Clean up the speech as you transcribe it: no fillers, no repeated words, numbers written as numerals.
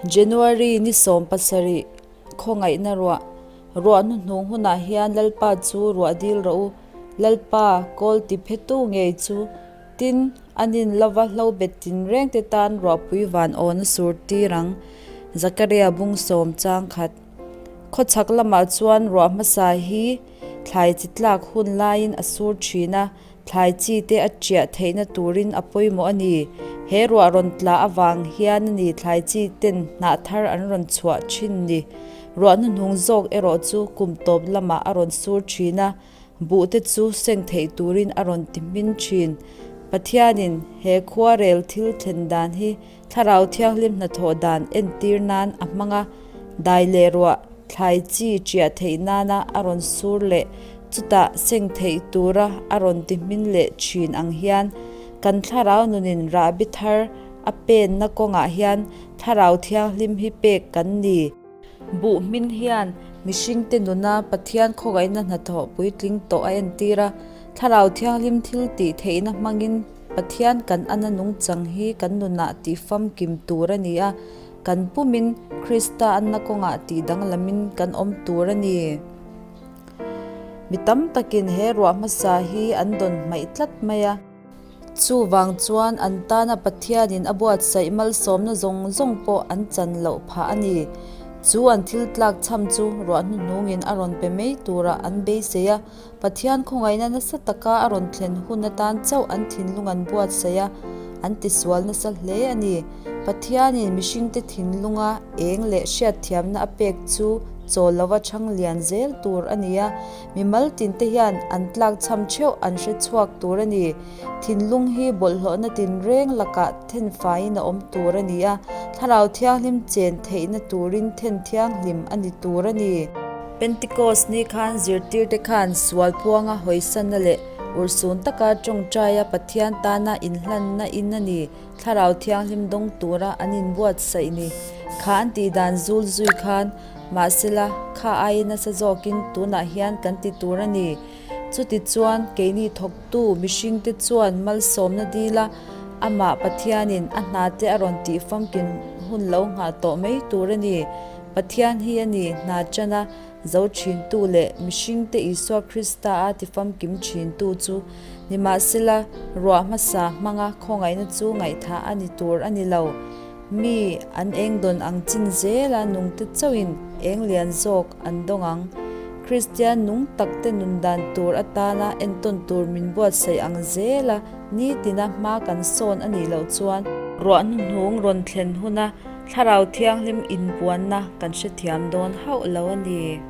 January ni 17 Khawngaihna ruah Ruah hnuhnung hunah hian Lalpa chu ruah dil rawh u. Lalpa kawl ti phetu ngei chu tin a nin lova hlo bet tinreng te tan ruahpui van awn a sur tir ang. Zakaria bung sawm chang khat. Khawchhak lamah chuan ruah hmasa hi thlai chi tlak hun laiin a sur thin a, thlai chi te a chiah theihna turin a pawimawh a ni. He ruah rawn tla avang hian a ni thlai chi ten hnah thar an rawn chhuah thin ni. Ruah hnuhnung zawk erawh chu kum tawp lamah a rawn sur thin a, buh te chu seng theih turin a rawn ti hmin thin. Pathianin he khuarel thil thlen dan hi Thlarau Thianghlim hnathawh dan entir nan a hmang a, dai leh ruah thlai chi chiah theih nana a rawn sur leh chutah seng theih tura a rawn ti hmin leh thin ang hian kan thlarau nunin rahbi thar a penna kawngah hian Thlarau Thianghlim hi pek kan ni. Buh hmin hian mihringte nuna Pathian khawgaihna hnathawh puitling tawh a entir a, Thlarau Thianghlim thil tih theihna hmangin Pathian kan ana nungchang hi kan nunah tih famkim tur a ni a, kan pumin Krista anna kawngah tih danglamin kan awm tur a ni. Mi tam takin he ruah hmasa hi an dawn hmaih tlat mai a. Chuvang chuan an tana Pathianin a buatsaih malsawmna zawng zawng pawh an chan loh phah a ni. Chu an thil tlak chham chu ruah hnuhnungin a rawn pe mai turah an beisei a. Pathian khawngaihna nasa taka a rawn thlen hun atan chauh an thinlung an buatsaih a, an tisual nasa hle a ni. Pathianin mihringte thinlunga eng leh hriatthiamna a pek chu chawl lova chhang lian zel tur a ni a, mimal tinte hian an tlakchham theuh an hre chhuak tur a ni. Thinlung hi bawlhhlawhna tinreng lakah thenfaiin a awm tur a ni a, Thlarau Thianghlim chen theihna turin then thianghlim a ni tur a ni. Pentecost ni khan zirtirte khan sual puanga hawisanna leh urhsun taka tawngtaia Pathian tana inhlanna in a ni, Thlarau Thianghlim dawng tura an inbuatsaih ni. Kha an tih dan zul zui khan, mahsela, kha aiin nasa zawkin tunah hian kan ti tur a ni. Chutichuan, keini thawktu mihringte chuan malsawmna dila amah Pathianin a hnate a rawn tih famkin hun lo nghah tawh mai tur a ni. Pathian hi a ni hna chana zo thintu leh mihringte Isua Krista a tifamkim thintu chu nimahsela ruah hmasa hmanga khawngaihna chu ngaihthah a ni tur a ni lo. Mi an eng dawn ang chin zela nungte chauhin eng lian zawk an dawng ang. Kristian nung takte nun dan tur atana entawn tur min buatsaih ang zela nitina hma kan sawn a nih loh chuan, ruah hnuhnung rawn thlen huna Thlarau Thianghlim inpuanna kan hrethiam dawn hauh lo a ni.